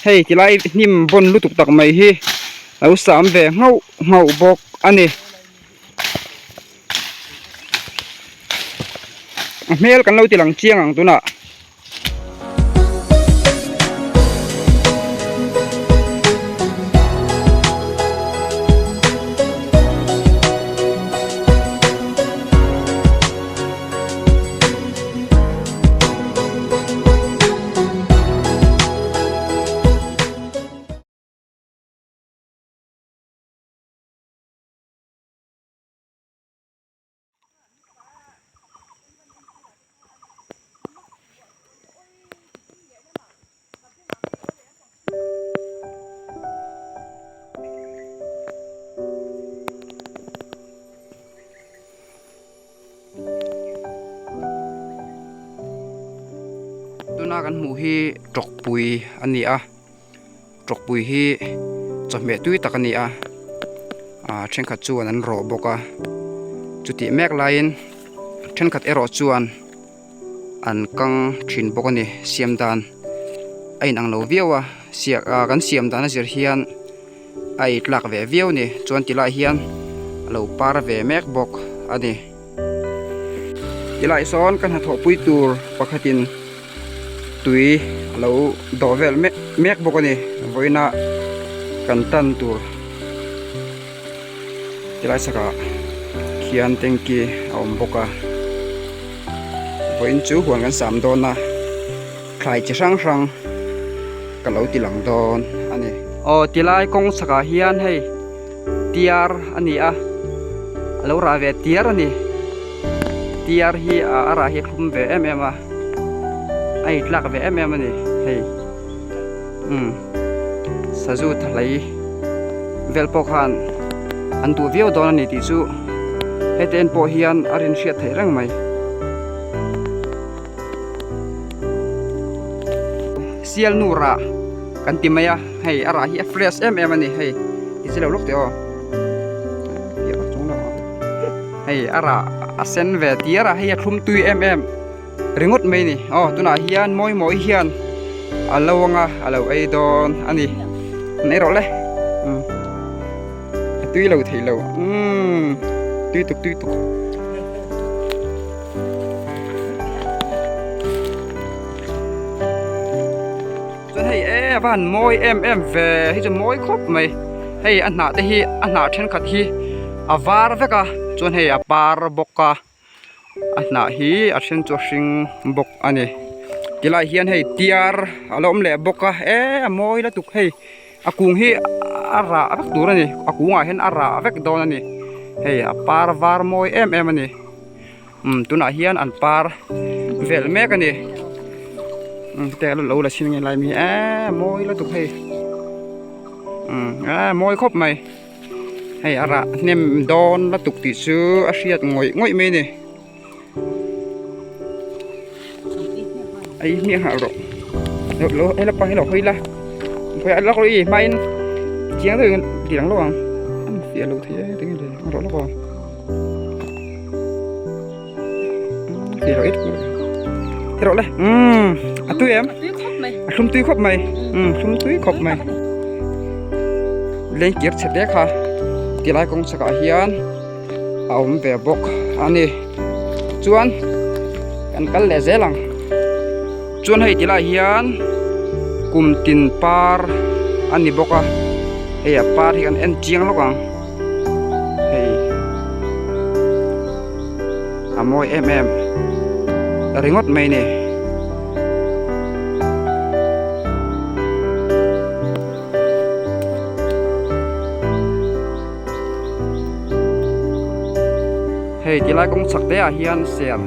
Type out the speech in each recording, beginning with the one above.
Hei tilai hnim bawn lutuk tak mai hi lo sam ve nghauh nghauh bawk a ni. A hmel kan lo ti lang chiang ang tunah. Tuna kan hmuh hi tawkpui a ni a tawkpui hi chawhmeh tui tak a ni a ah thenkhat chuan an rawh bawk a chutih mek laiin thenkhat erawh chuan an kang thin bawk a ni siam dan a inang lo viau a siak ah kan siam dan a zir hian a ei tlak ve viau a ni chuan ti lai hian a lo par ve mek bawk a ni ti lai sawn ka hnathawh pui tur pakhatin tui a lo dawh vel mek mek bawk a ni vawiina kan tan tur ti lai chhakah khian tanky a awm bawk a vawiin chu huan kan sam dawn a. Thlai chi hrang hrang ka lo ti lang dawn a ni. Aw tilai kawng chhakah hian hei tiar a ni a, a lo rah ve tiar a ni. Tiar hi a rah hi a thlum ve em em a, a intlak ve em em a ni hei. Umm sazu thalai vel pawh khan an duh viau dawn a ni tih chu heti en pawh hian a rinhriat theih reng mai. Sial nu rah kan ti mai a hei a rah hi a fresh em em a ni hei ti chi lo lawk teh aw hei a rah a sen ve tiar a hei a thlum tui em em ringawt mai a ni aw tunah hian mawi mawi hian a lo anga a lo ei dawn a ni an ei rawh le umm a tui lo thei lo umm tui tuk tui tuk. Chuan hei e a va han mawi em em ve hei chu mawi khawp mai hei a hnah te hi a hnah thenkhat hi a var vek a chuan hei a par bawk a a hnah hi a then chu a hring bawk a ni tilai hian hei tiar a lo awm leh bawk a e a mawi lutuk hei a kung hi a rah vek tur a ni a kungah hian a rah vek dawn a ni hei a par var mawi em em a ni. Umm tunah hian an par vel mek a ni umm hetiang a lo la chhin nge lai mi eee mawi lutuk hei umm eee mawi khawp mai hei a rah hnem dawn lutuk tih chu a hriat ngawih ngawih mai a ni ei hmiah nghal rawh lo lo he lampang hi lo hawi la hawi lawk rawh i hmain chiang deuhin ti lang lawk ang an fiah lo thei e tinge le a rawh lawk ang. Rawh le umm a tui em a thlum tui khawp mai umm thlum tui khawp mai leng kir chhe te kha tilai kawng chhakah hian a awm ve bawk a ni chuan kan kal leh zel ang chuan hei tilai hian kum tin par a ni bawk a hei a par hi kan en chiang lawk ang. Hei a mawi em em ringawt mai ni. Hei tilai kawng chhak te ah hian ser a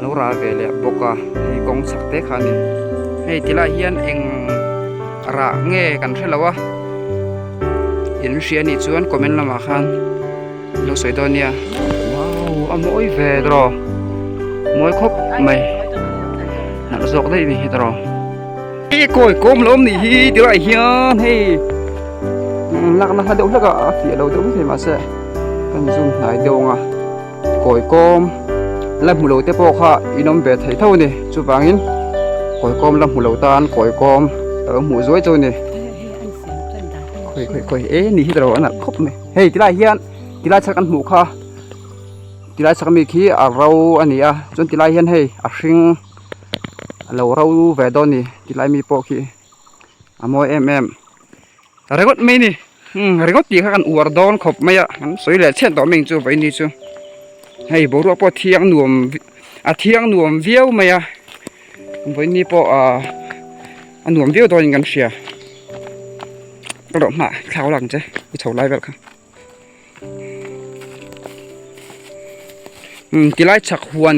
lo ral ve leh bawk a hei kawng chhak te kha a ni. Hei tilai hian eng rah nge kan hre lo a. In hria nih chuan comment lamah khan lo sawi dawn nia wow a mawi ve tawh mawi khawp mai nalh zawk daih ni hi tawh i kawi kawm lo awm nih hi tilai hian hei lakna hla deuh hlek a a fiah lo deuh maithei mahse kan zoom hnai deuh ang a kawi kawm la hmu lo te pawh kha in awm ve thei tho a ni chuvangin kawi kawm la hmu lo tan kawi kawm. Ka lo hmuh zuai chu ni. Khawi khawi khawi e ni hi ro a nalh khawp mai. Hei tilai hian tilai chhak kan hmuh kha tilai chhak ami khi a ro a ni a chuan tilai hian hei a hring a lo ro ve dawn a ni tilai mi pawh khi a mawi em em ringawt mai a ni umm ringawt tih kha kan uar dawn khawp mai a kan sawi leh chhiat tawh mai ang chu vawiin ni chu hei boruak pawh a thiang nuam a thiang nuam viau mai a. Vawiin pawh ahh a nuam viau dawnin kan hria ka rawh hma thlau lang che i chho lai vel kha umm tilai chhak huan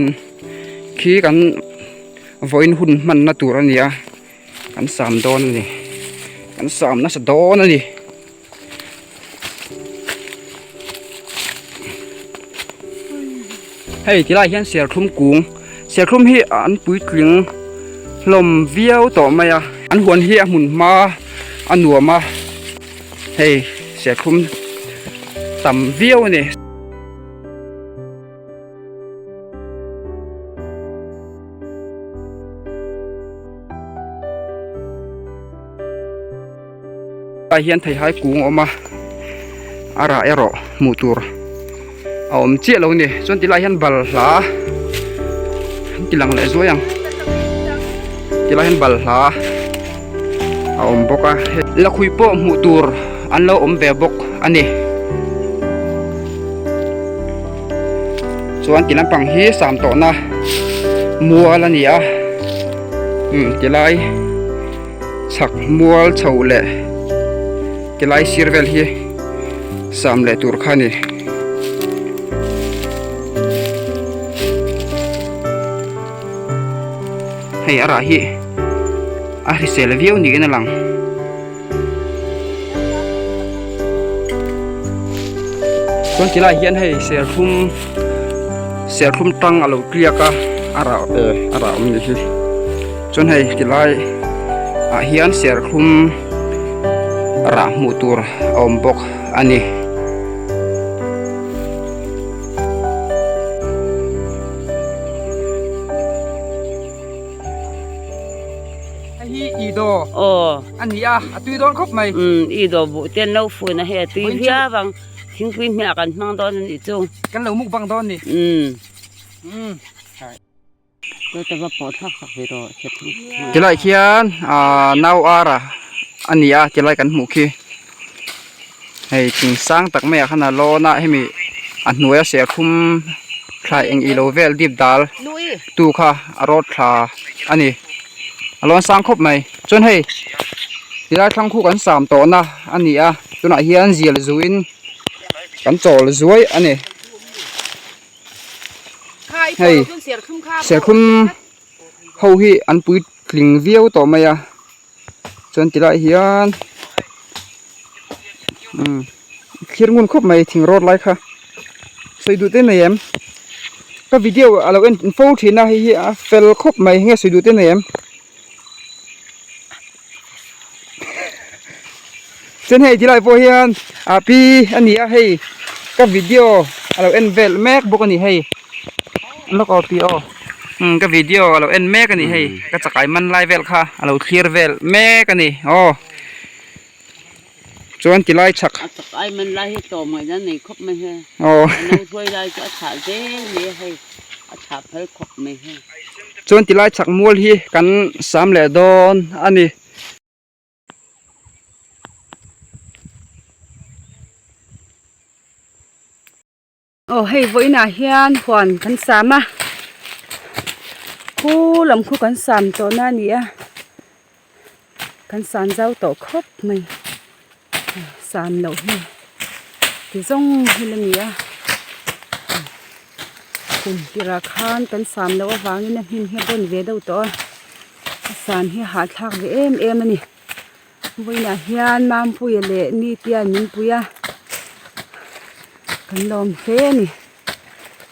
khi kan vawiin hun hmanna tur a ni a kan sam dawn a ni kan sam nasa dawn a ni. Hei tilai hian serthlum kung serthlum hi an puitling hlawm viau tawh mai a an huan hi a hmun hma a nuam a hei serthlum tam viau a ni. Tah hian theihai kung a awm a a rah erawh hmuh tur a awm chiah lo a ni chuan tilai hian balhla an ti lang leh zuai ang tilai hian balhla a awm bawk a lakhuih pawh hmuh tur an lo awm ve bawk a ni chuan ti lampang hi sam tawhna mual a ni a umm tilai. Chhak mual chho leh tilai sir vel hi sam leh tur kha a ni. Hei a rah hi a hrisel viau niin a lang. Chuan tilai hian hei serthlum serthlum tang a lo tliak a a rah a rah awm ni hi. Chuan hei tilai ah hian serthlum rah hmuh tur a awm bawk a ni. Hei hi i daw a ni a, a tui dawn khawp mai. Umm i daw buh te an lo fun a hei a tui viau ang thingpui hmeh kan hmang dawn a nih chu. Kan lo mukbang dawn a ni. Umm. Tilai khian ahh nau ara a ni a tilai kan hmuh khi hei thing sang tak maiah khan a lawn a hemi a hnuaia serthlum thla eng ilo vel dip dal tu kha a rawt thla a ni a lawn sang khawp mai chuan hei tilai thlang khu kan sam tawhna a ni a tunah hian zial zuiin kan chawl zuai a ni. Hei serthlum ho hi an puitling viau tawh mai a chuan ti lai hian umm thlir ngun khawp mai thing rawt lai kha sawi duh te nei em ka video a lo en fo thin a hei hi a fel khawp mai nge sawi duh te nei em chuan hei tilai pawh hian ah pi a ni a hei ka video a lo en vel mek bawk a ni hei lawk aw pi aw umm ka video a lo en mek a ni hei ka chakai man lai vel kha a lo thlir vel mek a ni aw chuan tilai chhak a chakai man lai hi tlawm ngaihna nei khawp mai he aw a no hruai lai chu a chhah zel mai a hei a chhah phal khawp mai he chuan tilai chhak mual hi kan sam leh dawn a ni. Aw hei vawiinah hian huan kan sam a khu lam khu kan sam tawhna a ni a kan san zau tawh khawp mai san loh hi ti zawng hi la ni a kum tirah khan kan sam loh avangin a hnim hi a bawn ve deuh tawh a a san hi a hahthlak ve em em a ni. Vawiinah hian Mampuia leh Nitia an inpui a kan lawm hle a ni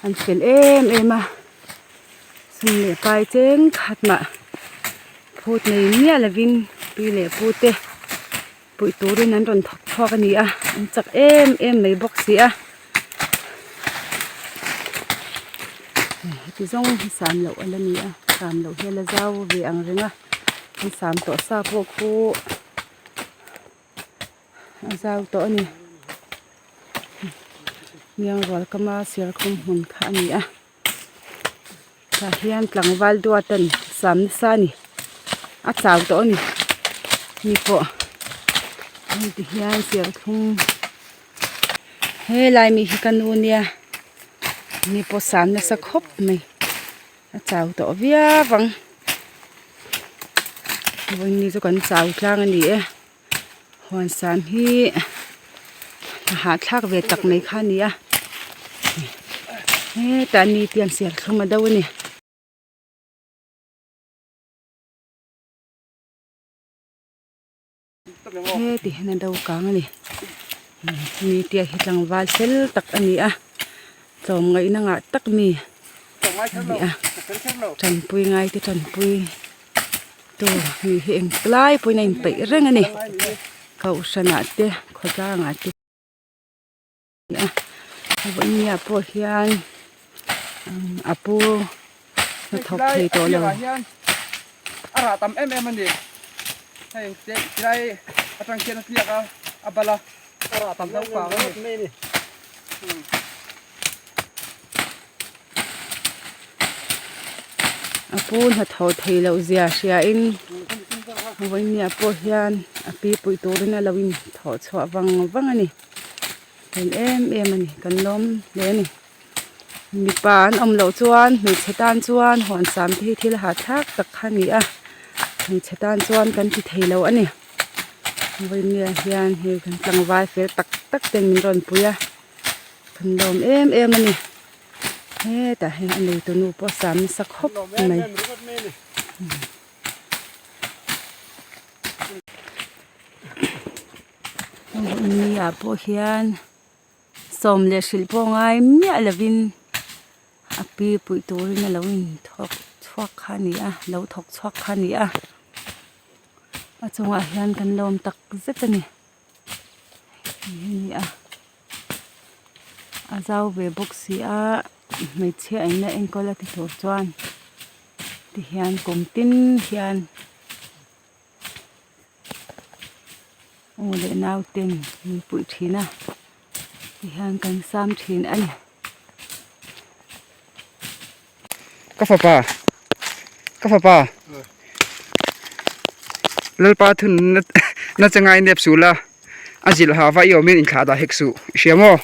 an fel em em a sum leh pai cheng khat mah phut nei miah lovin pi leh pu te puih turin an rawn thawk chhuak a ni a an chak em em mai bawk si a heti zawng hi sam loh a la ni a sam loh hi a la zau ve ang reng a. An sam tawh sa pawh khu a zau tawh a ni. Miangrual kama serthlum hmun kha a ni a. Tah hian tlangval duat an sam nasa a ni. A chau tawh a ni. Mi pawh hei ti hian serthlum helai mi hi ka nu nia mi pawh sam nasa khawp mai. A chau tawh viau ang vawiin chu kan chau tlang a ni e huan sam hi a hahthlak ve tak mai kha a ni a hetah ni te hian serthlum a do a ni. Heti hian a do kang a ni mi tia hi tlangval fel tak a ni a tlawmngaihna ngah tak mi a ni a tanpui ngai te tanpui tu mi hi engtlai pawhin a inpeih reng a ni kohhranah te khawtlangah te. A vawinia pawh hian a pu hnathawk thei tawh lo. A rah tam em em a ni hei tilai atang khian a tliak a a bal a a rah tam deuh vang a ni. A pu hnathawh thei loh zia hriain vawinia pawh hian a pi puih turin a lo inthawh chhuah vang vang a ni. Fel em em a ni kan lawm hle a ni mipa an awm loh chuan hmeichhe tan chuan huan sam te hi thil hahthlak tak kha a ni a hmeichhe tan chuan kan ti thei lo a ni vawinia hian hei kan tlangval fel tak tak ten min rawn pui a kan lawm em em a ni hetah hian a neitu nu pawh a sam nasa khawp mai. Ni ah pawh hian sawm leh hrilh pawh ngai miah lovin a pi puih turin a lo in thawk chhuak kha a ni a lo thawk chhuak kha a ni a a chungah hian kan lawm tak zet a ni hei hi a ni a a zau ve bawk si a hmeichhia in a enkawl a ti tur chuan tihian kum tin hian. U leh nau ten min puih thin a tihian kan sam thin a ni. Ka fapa ka fapa Lalpa thun na che ngai nep suh la a zilh ha va i awm in inthlah dah hek suh i hria maw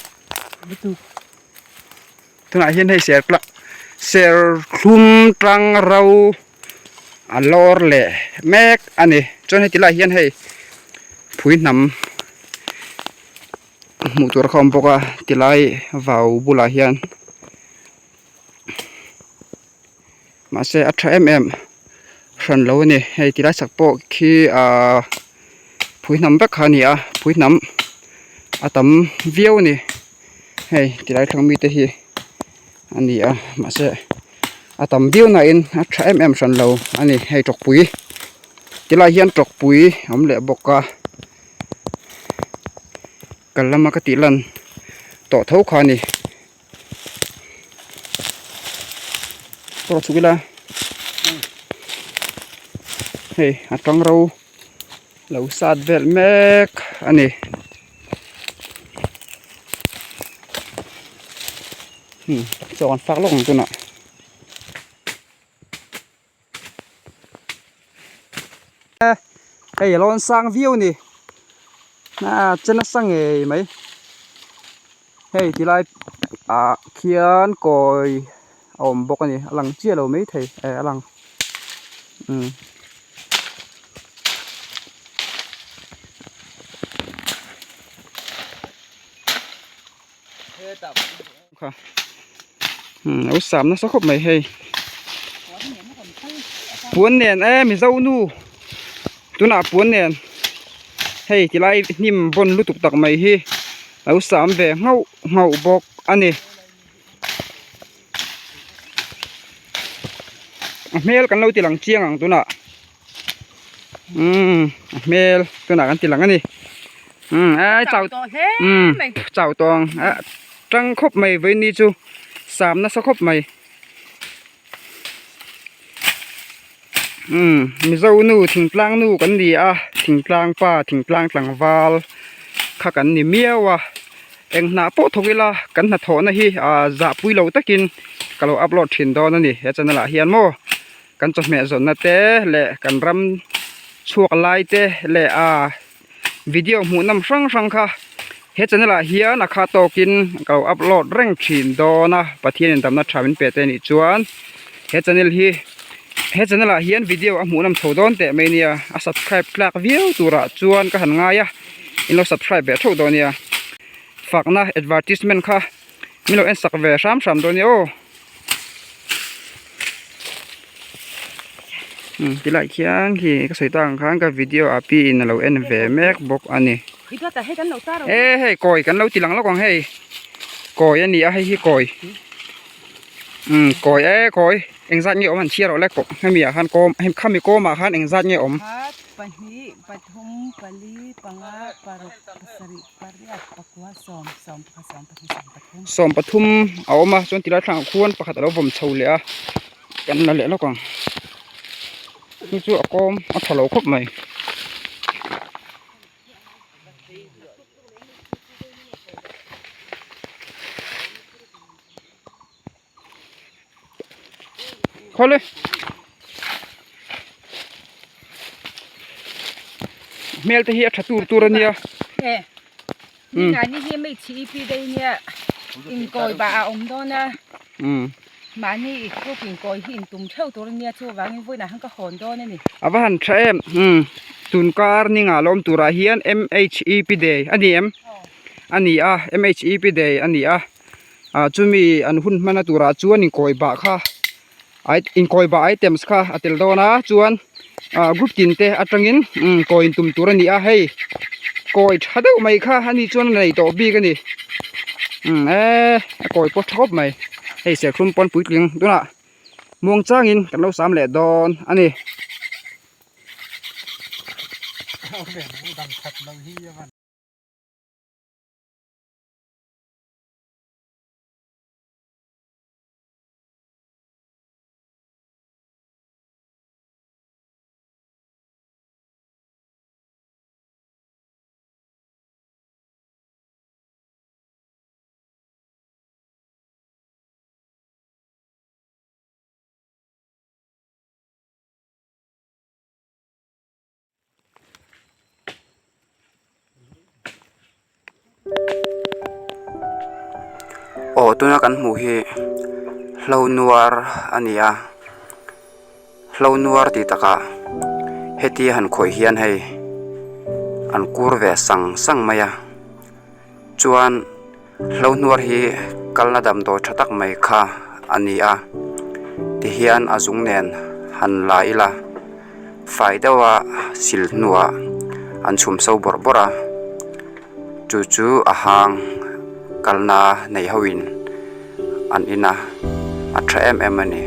tunah hian hei ser serthlum tang ro. A lawr leh mek a ni chuan heti lai hian hei phui hnam hmuh tur kha a awm bawk a tilai vau bulah hian mahse a tha em em hran lo a ni hei tilai sak pawh khi ahh phui hnam vek kha a ni a phui hnam a tam viau a ni hei tilai thlang mite hi a ni a mahse. A tam viau na in a tha em em hran lo a ni hei tawkpui tilai hian tawkpui a awm leh bawk a kal lama ka tih lan tawh tho kha a ni pawh chhuk ila hei a tang ro lo sat vel mek a ni. Chaw an fak lawk ang tunah hei a lawn sang viau a ni a che nasa ngei mai hei tilai ah khian kawi a awm bawk a ni a lang chiah lo maithei eh a lang umm. Lo sam nasa khawp mai hei puan nen e mizo nu tunah puan nen hei tilai hnim bawn lutuk tak mai hi lo sam ve nghauh nghauh bawk a ni a hmel kan lo ti lang chiang ang tunah. Umm a hmel tunah kan ti lang a ni umm ai chau umm chau tawng a tang khawp mai vawiin chu sam nasa khawp mai. Umm Mizo nu thingtlang nu kan ni a thingtlang pa thingtlang tlangval kha kan ni miau a eng hnah pawh thawk ila kan hnathawhna hi ah zahpui lo takin ka lo upload thin dawn a ni he channel ah hian maw kan chawhmeh zawnna te leh kan ram chhuak lai te leh ah video hmuh nawm hrang hrang kha he channel ah hian a kha tawkin ka lo upload reng thin dawn a Pathian in damna tha min pe te anih chuan he channel hi he channel ah hian video a hmuh nawm chho dawn teh mai nia a subscribe tlak viau turah chuan ka han ngai a in lo subscribe ve theuh dawn nia fakna advertisement kha min lo en sak ve hram hram dawn nia aw. Umm tilai khian khi ka sawi tak ang khan ka video ah pi in alo en ve mek bawk a ni e hei kawi kan lo ti lang lawk ang hei kawi a ni a hei hi kawi umm kawi e kawi engzat nge awm han chhiar rawh le hemi ah khan kawm khami kawm ah khan engzat nge awm. 13 a awm a chuan tilai thlangah khuan pakhat alo vawm chho leh a kan la leh lawk ang chu chu a kawm a tha lo khawp mai. Khawle hmel te hi a tha tur tur a nia e ni hi mei chhi pi dei nia inkawi bah a awm dawn a mahni i group inkawi hi intum theuh tur a nia chuvangin vawiinah khan ka hawn dawn a ni a va han tha em tunkar ninga lawm turah hian M_H_E_P day a ni em a ni a M_H_E_P day a ni a. ah chumi an hun hmana turah chuan inkawi bah kha ai inkawi bah items kha a tel dawn a chuan ah group tin te atangin umm kawi intum tur a ni a hei kawi tha deuh mai kha ani chuan a nei tawh bik a ni umm eee a kawi pawh tha khawp mai hei serthlum pawn puitling tunah muang changin kan lo sam leh dawn a ni. Aw tuna kan hmuh hi hlo nuar a ni a hlo nuar tih takah heti han khawih hian hei an kur ve sang sang mai a chuan hlo hnuar hi kalna damdawi tha tak mai kha a ni a tihian a zung nen han la ila fai deuha sil hnuah an chhum so bawrh bawrh a chu chu a hang kalna nei ho in an in a a tha em em a ni.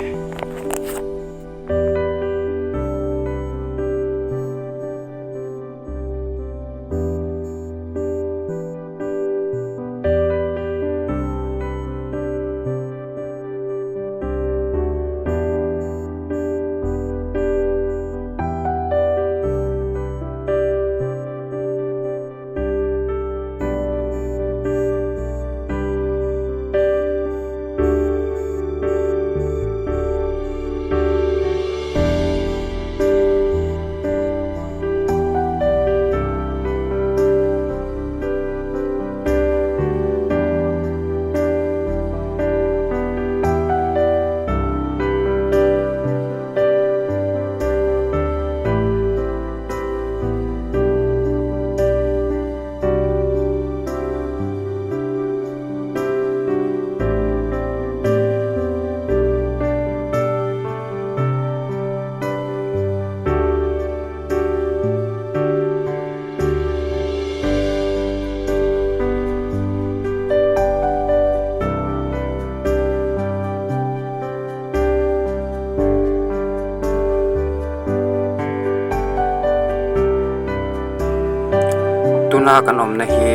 Tuna kan awmna hi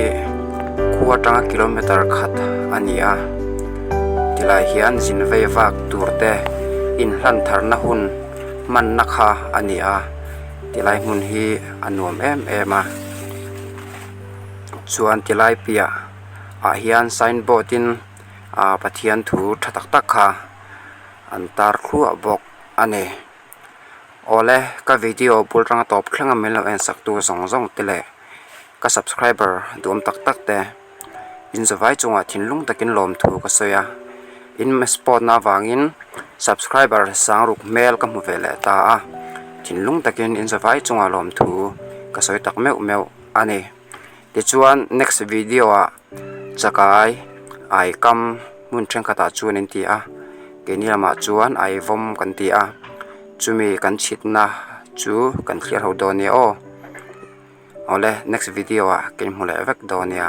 khua atanga kilometer khat a ni a tilai hian zin vei vak tur te inhlan tharna hun. hmanna kha a ni a tilai hmun hi a nuam em em a chuan tilai piah ah hian sign board in ah Pathian thu tha tak tak kha an tar thluah bawk a ni awle ka video bul tanga tawp thleng a min lo en sak tu zawng zawng te leh ka subscriber duhawm tak tak te. Inzavai chungah thinlung takin lawmthu ka sawi a, in sport na avangin subscriber sang ruk hmel ka hmu ve leh ta a, thinlung takin inzavai chungah lawmthu ka sawi tak meuh meuh a ni. Tichuan next video ah chakai ai kam hmun thenkhatah chuan in ti a, keini lamah chuan ai vawm kan ti a, chumi kan chhitna chu kan thlir ho dawn nia aw. Awle next video ah ka inhmu leh vek dawn nia.